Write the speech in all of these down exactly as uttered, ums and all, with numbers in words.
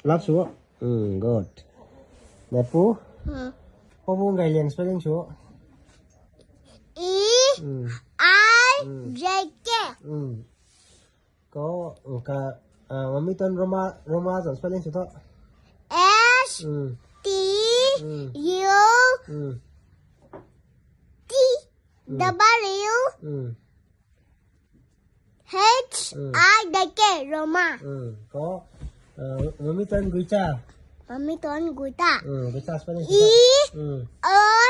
Lak sw. Hmm, good. Nepu. Hmm. Apou Bung Gailiang spelling sw. E, hmm, I, hmm, J K. Hmm. Ko, ka, ah, Mami Tuan Roma, Roma zan spelling sw tho. S, hmm, T, hmm, U, hmm, T, hmm, W, hmm, H, hmm, I, J K, Roma. Hmm. Ko, ah, Mami Tuan Guicha. Mami Tuan Guicha. Hmm, Guicha spelling sw tho. E, hmm,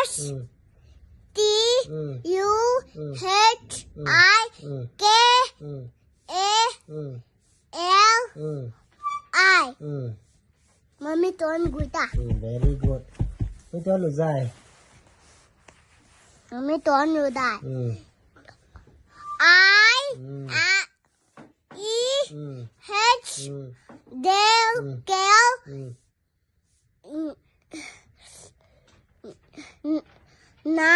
S, hmm, T, hmm, U, hmm, H, hmm, I, hmm, K, hmm, A, hmm, L, hmm, I. Hmm. Mami Tuan Guicha. Hmm, very good. Mami Tuan Luzai. Mami Tuan Luzai. Hmm. I, hmm, A, E, hmm, H, hmm, Del, hmm, Kel, hmm, n-, n-, na,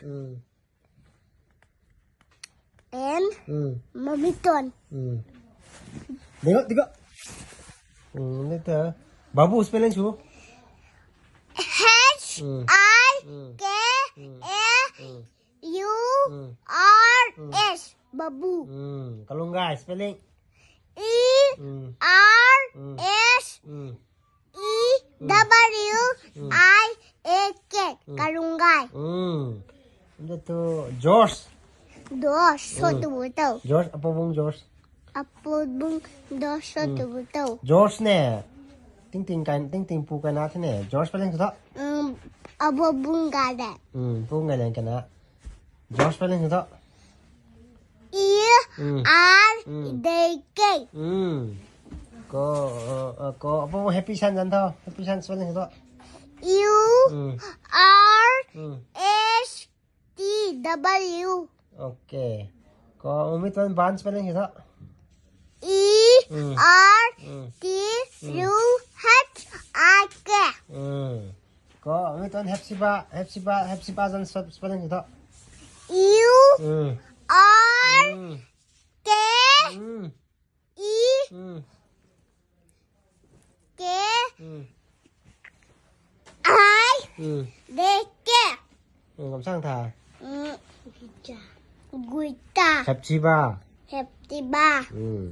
hmm, and, hmm, Mami Tuan. Hmm. Digo, digo. Hmm, nita. Babu spelling sw. H, hmm, I, hmm, K, hmm, A, hmm, U, hmm, R, hmm, S. Babu. Hmm. Kalungai spelling. E, hmm, R, hmm, S, hmm, E, hmm, W, hmm, I, A, K. Hmm. Kalungai. Hmm. Nita tu George. George, hmm, Sotubutau. George, Apou Bung George. Apou Bung George, hmm, Sotubutau. George ne. Ting ting kai, ting ting pu kai na the ne. George spelling sw tho. Hmm, Apou Bung Gailiang. Hmm, Pu Gailiang kai na. George spelling sw tho. E, hmm, R, hmm, J K. Hmm. Ko, uh, uh, ko, Apou Happy San zan tho. Happy San spelling sw tho. U, hmm, R, hmm, S, T, W. Okay. Ko, Mami Tuan Ban spelling sw tho. E, hmm, R, hmm, T, hmm, U, H, I, K. Hmm. Ko, Mami Tuan Hepsiba, Hepsiba, Hepsiba zan sp-, spelling sw tho. U, hmm, R, hmm, K, hmm, E, hmm, K, hmm, I, hmm, J K. Hmm, kamsang tha. Hmm. Guicha. Hepsiba. Hepsiba. Hmm.